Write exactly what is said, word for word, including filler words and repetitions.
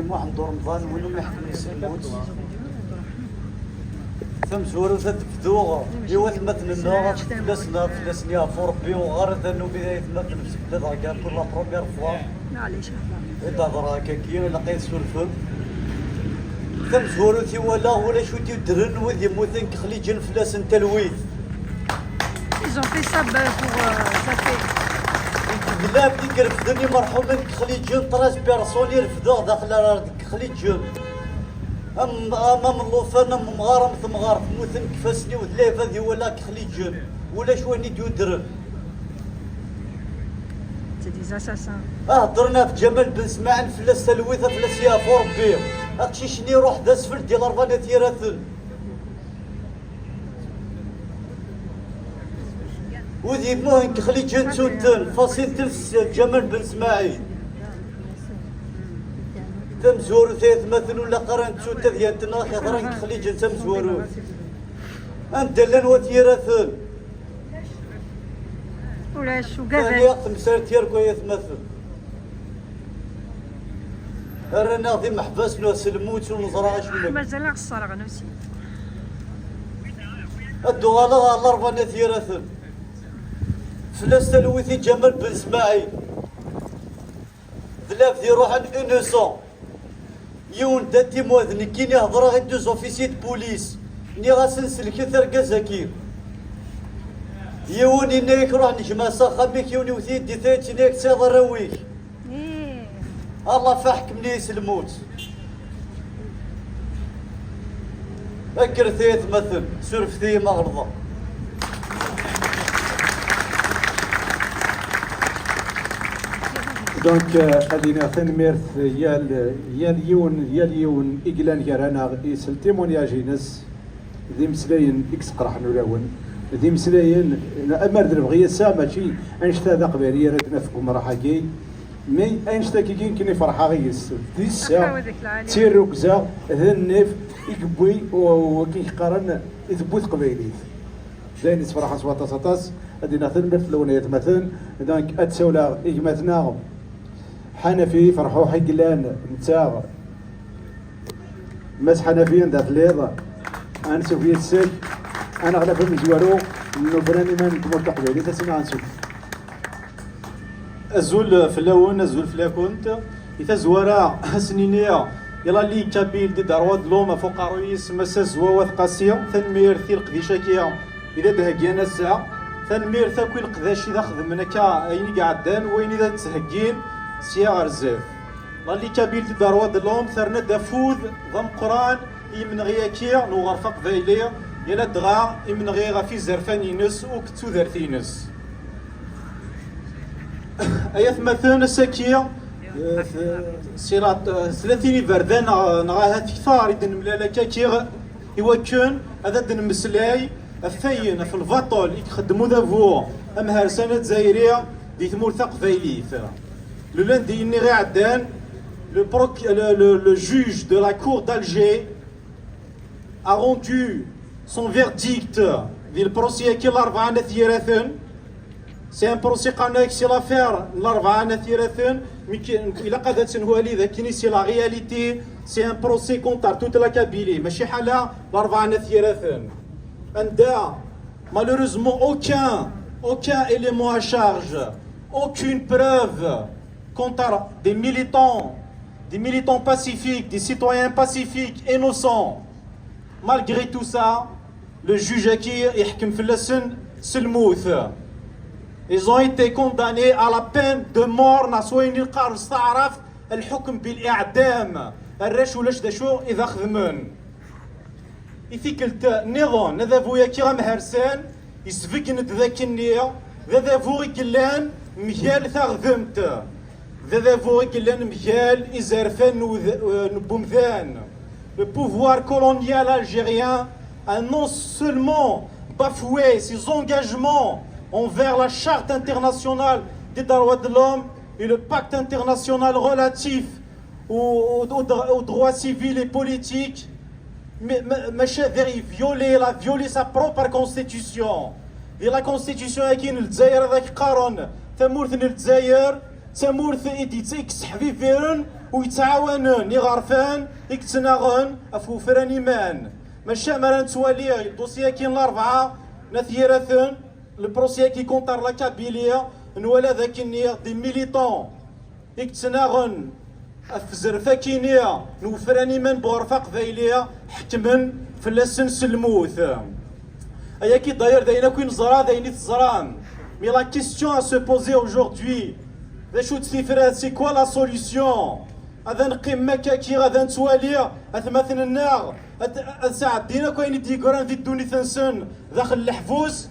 Muḥend Uremḍan, win umi ḥekmen s lmut. Tamezwarut ad d-bduɣ i watmaten-nneɣ, fell-asen, fell-asen yeɛfu Rebbi, uɣar ad rnum i aytmaten n Sebdad, ɣer pour la première fois. Maɛlic, a Rebbi. I d-hedreɣ akka-agi, ilaq ad yi-tessurfem. Tamezwarut i walaɣ, ulac ur d-yuddren, wid yemmuten deg Ixliǧen fell-asen talwit. Ils ont fait ça, ben, pour, euh, ça fait. D lɛebd i irefden imerḥumen deg Ixliǧen, treize personnes i refdeɣ daxel ara deg Ixliǧen. Am, am, am llufan, am umɣar, am temɣart, mmuten deg ifassen-iw, d lɛibad i walaɣ deg Ixliǧen. Ulac wayen i d-yuddren. C'est des assassins. Ah, heddren ɣef Ǧamal Ben Smaɛil, fell-as talwit, fell-as yeɛfu Rebbi. Aqcic-nni iruḥ d asfel di Larebɛa n At Yiraten. Wid yemmuten deg Ixliǧen ttun-ten, fasin tels Ǧamal Ben Smaɛil. Tamezwarut ay atmaten, ur ilaq ara nettu tadyant-nneɣ yeḍran deg Ixliǧen tamezwarut. Anda llan wat Yiraten? Ulac ugaden. Tani temsalt yerku ay atmaten. Rran-aɣ d imeḥbas n lmut ur neẓra acemma. Mazal-aɣ sserɣen aussi. Ad d-uɣaleɣ ɣer Larebɛa n At Yiraten. Fell-as talwit i Ǧamal Ben Smaɛil. D lɛebd iruḥen innocent. Yiwen d atimwa d nekkini hedreɣ i deux officiers de police. Nniɣ-asen sellket argaz-agi. Yiwen yenna-yak ruḥ nejmeɛ s axxam-ik, yiwen iwet-iyi-d di tayet yenna-yak tesɛiḍ arraw-ik. Ih. Allah faḥkem-nni s lmut. Kkret ay atmaten, surfet-iyi ma ɣelḍeɣ. Donc, euh, ad iniɣ tanemmirt yal, yal yiwen, yal yiwen i yellan gar-aneɣ, isel témoignage-ines. D imeslayen i yesqerḥen ulawen, d imeslayen, amar d lebɣi ass-a, mačči annect-a d aqbayli ara d-naf deg umraḥ-agi, mais annect-agi kan i ferḥeɣ yis-s. D iseɣ, d tirrugza, d nnif i yewwi u-, wakken i qqaren, i tewwi teqbaylit. D ayen yessefraḥen s waṭas, aṭas. Ad d-iniɣ tanemmirt fell-awen ay atmaten. Donc, ad d-ssawleɣ i gma-tneɣ Ḥanafi Ferḥuḥ i yellan netta. Mass Ḥanafi, anda telliḍ? Ansuf yis-k, ad neɣlaf amezwaru n ufran iman n tmurt taqbaylit, ad s-iniɣ ansuf. Azul fell-awen, azul fell-akent. I tazwara, ad sen-iniɣ i la Ligue Kabyle des Droits de l'Homme ɣef uqerruy-is Mass Azwaw At Qasi, tanemmirt i leqdic-agi i d ad d-heggan ass-a. Tanemmirt akk i leqdac i d axedmen akka ayen i iɛeddan, wayen i d ad ttheggin sya ɣer zdat. La Ligue Kabyle des Droits de l'Homme terna-d afud d ameqqran i yimenɣi-agi n uɣref aqbayli, yal adɣa imenɣi ɣef izerfan-ines akked tudert-ines. Ay atmaten, ass-agi, eh, t-, si la, eh, tlatin iberdan neɣ, neɣ ahat ktar i d-nemlal akka-agi i wakken ad d-nemmeslay ɣef wayen, ɣef lbaṭel i ixeddem udabu amharsan azzayri di tmurt taqbaylit. Le lundi-nni iɛeddan, le proc-, le, le, le juge de la cour d'Alger a rendu son verdict di le procès-agi n Larebɛa n At Yiraten. C'est un procès qqaren-ak c'est l'affaire n Larebɛa n At Yiraten, mais qui, ilaq ad tt-nwali d akken c'est la réalité, c'est un procès contre toute la Kabylie, mačči ḥala Larebɛa n At Yiraten. Anda, malheureusement, aucun, aucun élément à charge, aucune preuve contre des militants, des militants pacifiques, des citoyens pacifiques, innocents. Malgré tout ça, le juge-agi iḥkem fell-asen s lmut. Ils ont été condamnés à la peine de mort, neɣ s wayen i qqaren s taɛrabt, lḥukm bil-iɛdam. Arrac ulac d acu i d axedmen. I tikkelt nniḍen, adabu-agi amharsan, isbeggen-d d akken-nni, d adabu i yellan mgal taɣdemt, d adabu i yellan mgal izerfan n ud-, n umdan. Le pouvoir colonial algérien a non seulement bafoué ses engagements envers la Charte internationale des droits de l'homme et le Pacte international relatif aux, aux, aux dro-, aux droits civils et politiques, mais, mais, mais, il a violé, il a violé sa propre constitution. Et la constitution-agi n Lezzayer, ad ak-qqaren tamurt n Lezzayer, d tamurt i d-yettseḥbibiren Ur yettɛawanen iɣerfan i yettnaɣen ɣef wefran iman. Maca mi ara nettwali ldossier-agi n Larebɛa n At Yiraten, le procès-agi contre la Kabylie, nwala d akken des militants i yettnaɣen ɣef tzerf-agi n wefran iman n uɣref aqbayli ḥekmen fell-asen s lmut. Ayagi d'ailleurs d ayen akk i neẓra, d ayen i teẓram. Mais la question à se poser aujourd'hui, d acu-tt tifrat, c'est quoi la solution? Ad neqqim akkagi, ad nettwali atmaten-nneɣ ad, ad sɛeddin akk ayen i d-yeggran di ddunit-nsen daxel leḥbus,